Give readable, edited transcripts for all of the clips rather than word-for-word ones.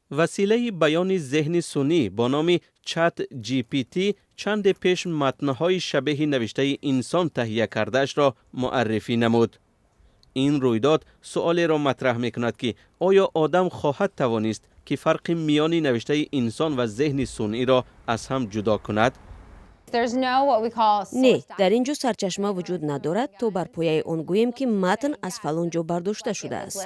Василаи баёни зеҳни сунъӣ бо номи ChatGPT чанде пеш матнҳои шабеҳи навиштаи инсон таҳия кардаашро муаррифӣ намуд. Ин рӯйдод суолеро матраҳ мекунад, ки оё одам хоҳад тавонист, ки фарқи миёни навиштаи инсон ва зеҳни сунъиро аз ҳам ҷудо кунад? Не, дар ин ҷо сарчашма вуҷуд надорад, то бар пояи он гӯем, ки матн аз фалон ҷо бардошта шудааст.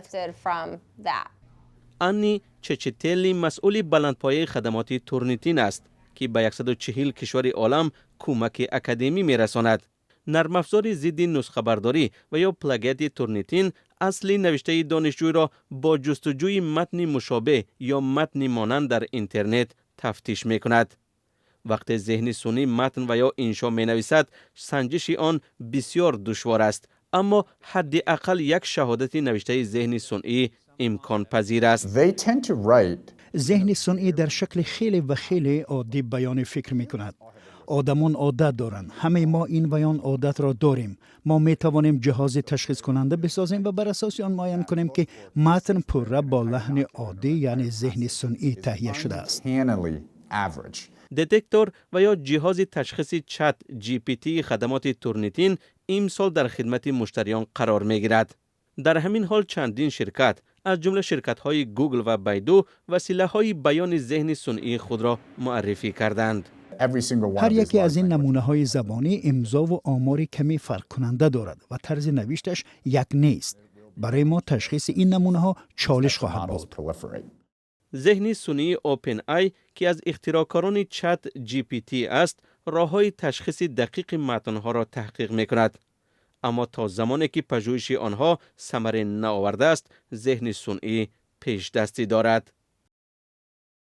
Анни Чечителли масъули баландпояи хадамоти Турнитин аст, ки ба 140 кишвари олам кӯмаки академӣ мерасонад. Нармафзори зидди нусхабардорӣ ва ё плагиати Турнитин асли навиштаи донишҷӯйро бо ҷустуҷӯи матни мушобеҳ ё матни монанд дар интернет тафтиш мекунад. Вақте зеҳни сунъӣ матн ва ё иншо менависад, санҷиши он бисёр душвор аст, аммо ҳадди ақал як шаҳодати навиштаи зеҳни сунъӣ имконпазир аст. Зеҳни сунъӣ дар шакли хеле ва хеле оддӣ баёни фикр мекунад. Одамон одат доранд. Ҳамаи мо ин ва он одатро дорем. Мо метавонем ҷиҳози ташхискунанда бисозем ва бар асоси он муайян кунем, ки матн пурра бо лаҳни оддӣ, яъне зеҳни сунъӣ, таҳия шудааст. Детектор ва ё ҷиҳози ташхиси ChatGPT хадамоти Турнитин имсол дар хидмати муштариён қарор мегирад. Дар ҳамин ҳол чандин ширкат, аз ҷумла ширкатҳои Гугл ва Байду, василаҳои баёни зеҳни сунъии худро муаррифӣ карданд. Ҳар яке аз ин намунаҳои забонӣ имзову омори каме фарқкунанда дорад ва тарзи навишташ як нест. Барои мо ташхиси ин намунаҳо чолиш хоҳад буд. Зеҳни сунъии OpenAI, ки аз ихтироъкорони ChatGPT аст, роҳҳои ташхиси дақиқи матнҳоро таҳқиқ мекунад, аммо то замоне ки пажӯҳиши онҳо самаре наовардааст, зеҳни сунъӣ пешдастӣ дорад.